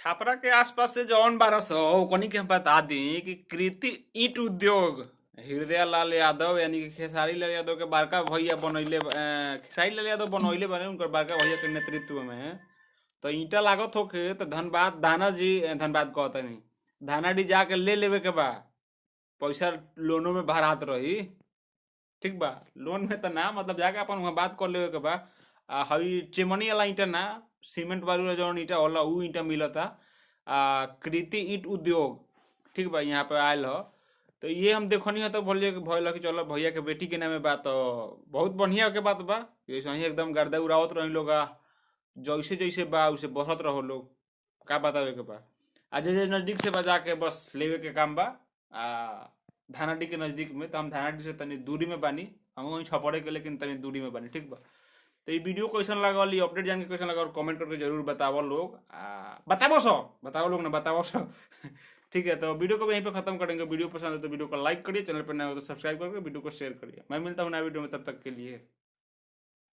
छपरा के आसपास से जौन 1200 ओकनी के हम बता दी कि कृति ईंट उद्योग हृदय लाल यादव यानी कि खेसारी लाल यादव के बड़का भैया बनैले, खेसारी लाल यादव बनैले बने उनकर बड़का भैया के नेतृत्व में। तो ईंटा लागत होके तो धनबाद दाना जी, धनबाद कहता नहीं, धानाडी जाके ले लेवे के बा, पैसा लोनो में भरात रही, ठीक बा, लोन में तो ना, मतलब जाके अपन वहाँ बात कर लेवे के बा। आ हई चेमनी वाला ईंटा ना, सीमेंट बालू वाला जौन ईंटा होला उ ईंटा मिलता। आ कृति ईंट उद्योग, ठीक बा, यहाँ पे आयल ह। तो ये हम देखनी है तो बोलिए कि भइल कि चलो भैया के बेटी के नामे बा, तो बहुत बढ़िया के बात बा। ऐसे ही एकदम गर्दा उड़ावत रही लोग, जैसे जैसे बा उसे बढ़त रहो लोग, का बतावे के बा। आ जे नज़दीक से बा जाके बस लेवे के काम बा। आ धानाडी के नज़दीक में, तो हम धानाडी से तनी दूरी में बानी, हम वहीं छपड़े के लेकिन तनी दूरी में बानी, ठीक बा। तो ये वीडियो कैसन लागल, ये अपडेट जान के कैसन लागल, कमेंट करके जरूर बतावो लोग, बतावो सो, बतावो लोग ना, बतावो सो ठीक है। तो वीडियो को यहीं पे खत्म करेंगे। वीडियो पसंद है तो वीडियो को लाइक करिए, चैनल पर नया हो तो सब्सक्राइब करके वीडियो को शेयर करिए। मैं मिलता हूँ नया वीडियो में, तब तक के लिए।